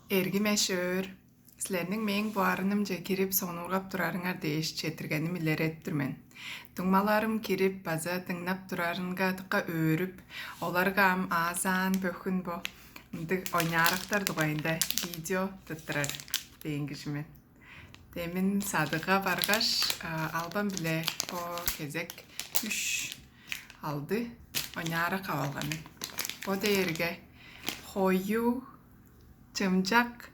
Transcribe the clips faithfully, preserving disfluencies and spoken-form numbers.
Эргим эш-өөр, силерниң мээң буарынымче кирип сонуургап турарыңар дээш четтиргеним илередип тур мен. Дуңмаларым кирип база дыңнап турарынга дыка өөрүп, оларга ам аазаан бөхүн бо ындыг ойнаарактар дугайында видео тыттырар дээн кижи мен. Демин садыга баргаш, албан-биле бо кезек үш алды ойнаарак ап алган мен. Бо дээрге хою, чымчак,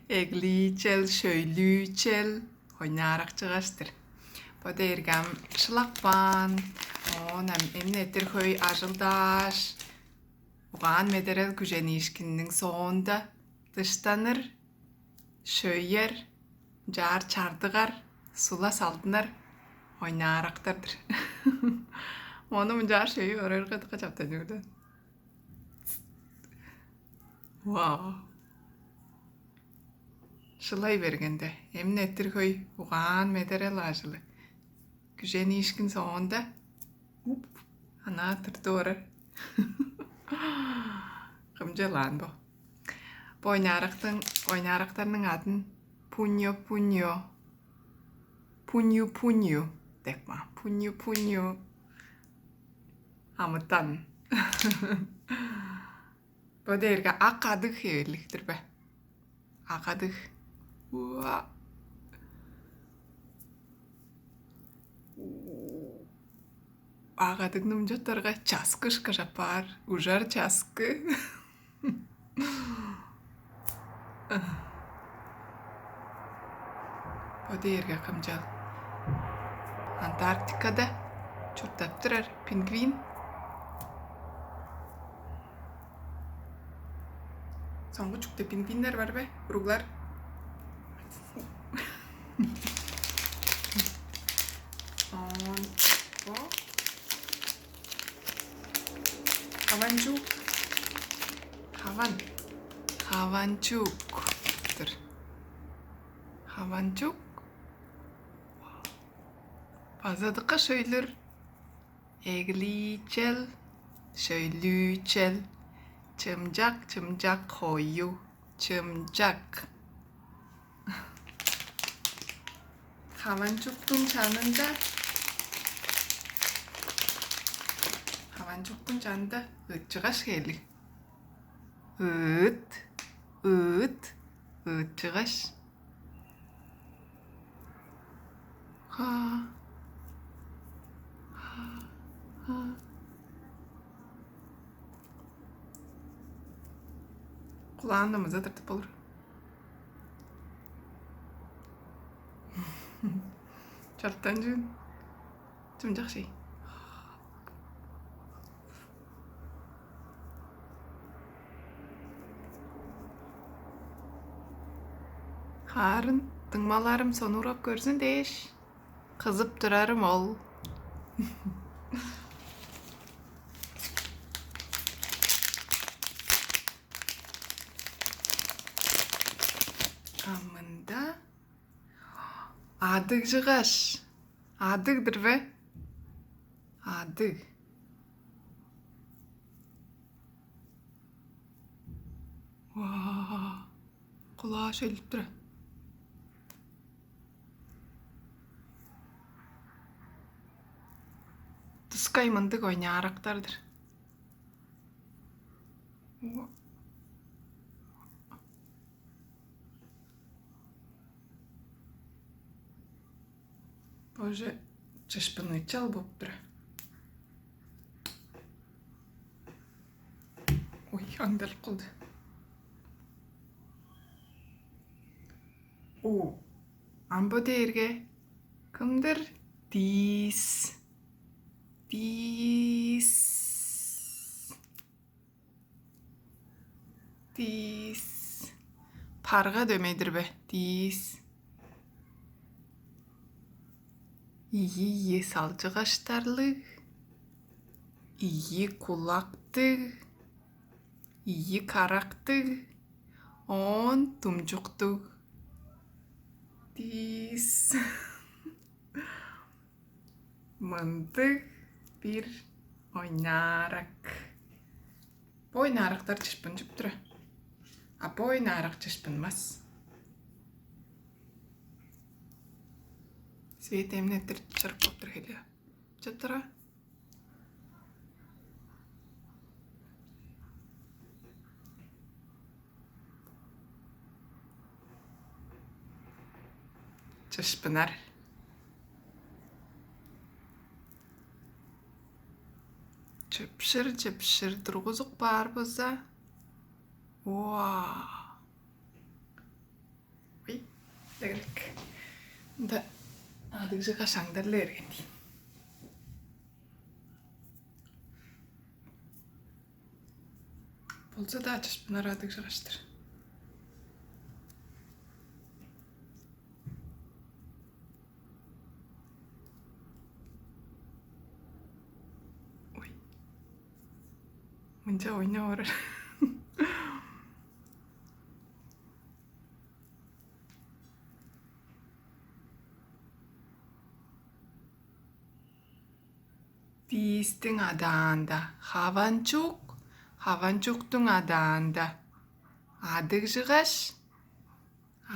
эглиичел, шөйлүүчел ойнааракчыгаш-тыр. Бо дээрге ам шылаппаан, оон ам эмне эртир хөй ажылдааш, угаан-медерел күжениишкинниң соонда дыштаныр, шөйер, ынчаар чардыгар, сула салдынар ойнаарактар-дыр. Ону мынчаар шөйүп орарга дыка чаптаныр-даа. Вау. Шылай бергенде, эмне эртир хөй угаан-медерел ажылы. Күжениишкин соонда уп, анаа тыртып орар. Кымчылаан бо. Бо ойнаарактың ойнаарактарның адын пуньо-пуньо, пунью-пунью деп ма. Пунью-пунью амытан. Бо дээрге ак адыг хевирлиг-дир бе? Ак адыг. Уа. Ак адыгны мынча часкыышкаш апаар, ужар часкы. Бо дээрге кымчал? Антарктикада чурттап турар пингвин. Соңгу чүкте пингвиннер бар бе? Уруглар. Оон бо хаванчук. Хаван. Хаванчук-тур. Хаванчук. База дыка шөйлүр. Эглиичел, шөйлүүчел, чымчак, чымчак хою, чымчак. Хаванчуктуң чанында, хаванчуктуң чанында ыытчыгаш хээлиг. Ыыт, ыыт, ыытчыгаш. Ха. Ха. Ха. Кулаан намаза тыртып болур. Чартан чүн. Чымчак шей. Хаарын дуңмаларым сонуургап көрзүн дээш, кызып турарым ол. А мында адыгжыгаш. Адыг-дыр бе? Адыг. Ваа, кулаа шөлүп тура. Тускай мындыг ойнаарактар-дыр. Боже, чышпынычал болуп тура. Ой, аңдалып калды. О, амбо дээрге кымдыр? Диис. Диис. Диис. Парга дөмей-дир бе? Диис. Ийи-ийи салчыгаштарлыг, ийи кулактыг, ийи карактыг, оон думчуктуг. Диис. Мындыг бир ойнаарак. Бо ойнаарактар чырпынчып тура. А бо оюн аарак чыпшынмас. Свет эмнеттир чырык болуп тур хеле. Чыптыра. Чыпшынар. Чыпшыр, чыпшыр тургузуп каар болза. Уа. Ой, дегелек. Мында адыгжы кашаңдарлы берген дейм. Болза-даа чыпшынар адыгжы каштыр. Ой. Мынча ойнап орар. Бистиң адаанда хаванчук, хаванчуктуң адаанда адыгжыгаш,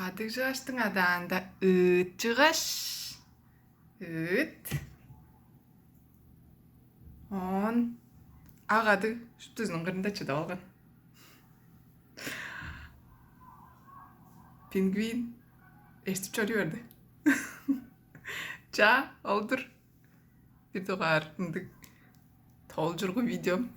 адыгжыгаштың адаанда ыытчыгаш, ыыт. Оон ак адыг шуптузунуң кырында чыдып алган. Пингвин эстип чоруй берди. Чаа, ол-дур. Бир дугаар ындыг тоолчургу видеом.